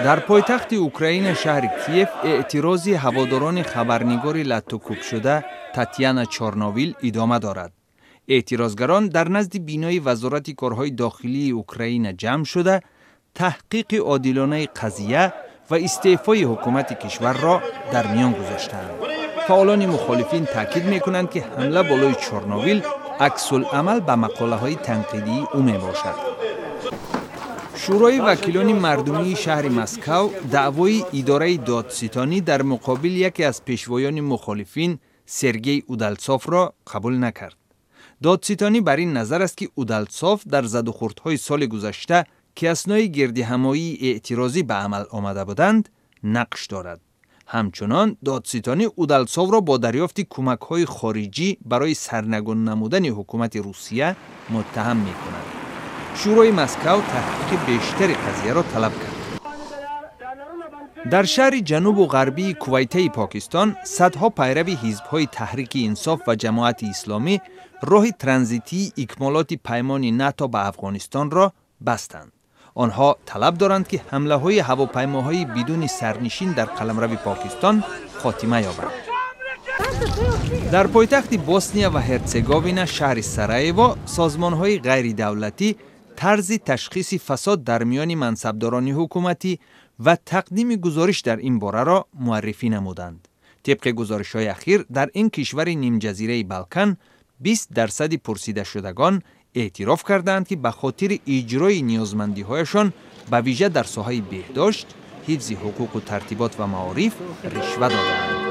Дар пойтахти Украина, шаҳри Киев, эътирози ҳаводорони хабарнигори латтукӯбшуда Татьяна Чорновил идома дорад. Эътирозгарон дар назди бинои Вазорати корҳои дохилии Украина ҷамъ шуда, таҳқиқи одилонаи қазия ва истеъфои ҳукумати кишварро дар миён гузоштаанд. Фаъолони мухолифин таъкид мекунанд, ки ҳамла болои Чорновил аксулъамал ба мақолаҳои танқидии ӯ мебошад. Шӯрои вакилони мардумии шаҳри Москав даъвои идораи додситонӣ дар муқобили яке аз пешвоёни мухолифин Сергей Удалцовро қабул накард. Додситонӣ бар ин назар аст, ки Удалцов дар задухӯрдҳои соли гузашта, ки аснои гирдиҳамоии эътирозӣ ба амал омада буданд, нақш дорад. Ҳамчунон додситонӣ Удалцовро бо дарёфти кӯмакҳои хориҷӣ барои сарнагун намудани ҳукумати Русия муттаҳам мекунад. Шӯрои Москав таҳқиқи бештари қазияро талаб кард. Дар шаҳри ҷанубу ғарбии Кувайтаи Покистон садҳо пайрави ҳизбҳои Таҳрики Инсоф ва Ҷамоати Исломӣ роҳи транзитии икмолоти паймони НАТО ба Афғонистонро бастанд. Онҳо талаб доранд, ки ҳамлаҳои ҳавопаймоҳои бидуни сарнишин дар қаламрави Покистон хотима ёбанд. Дар пойтахти Босния ва Ҳерцеговина, шаҳри Сараево, созмонҳои ғайридавлатӣ тарзи ташхиси фасод дар миёни мансабдорони ҳукуматӣ ва тақдими гузориш дар ин бораро муаррифӣ намуданд. Тибқи гузоришҳои ахир, дар ин кишвари нимҷазираи Балкан 20 дарсади пурсидашудагон эътироф кардаанд, ки ба хотири иҷрои ниёзмандиҳояшон, ба вижа дар соҳаи беҳдошт, ҳифзи ҳуқуқу тартибот ва маориф, ришва додаанд.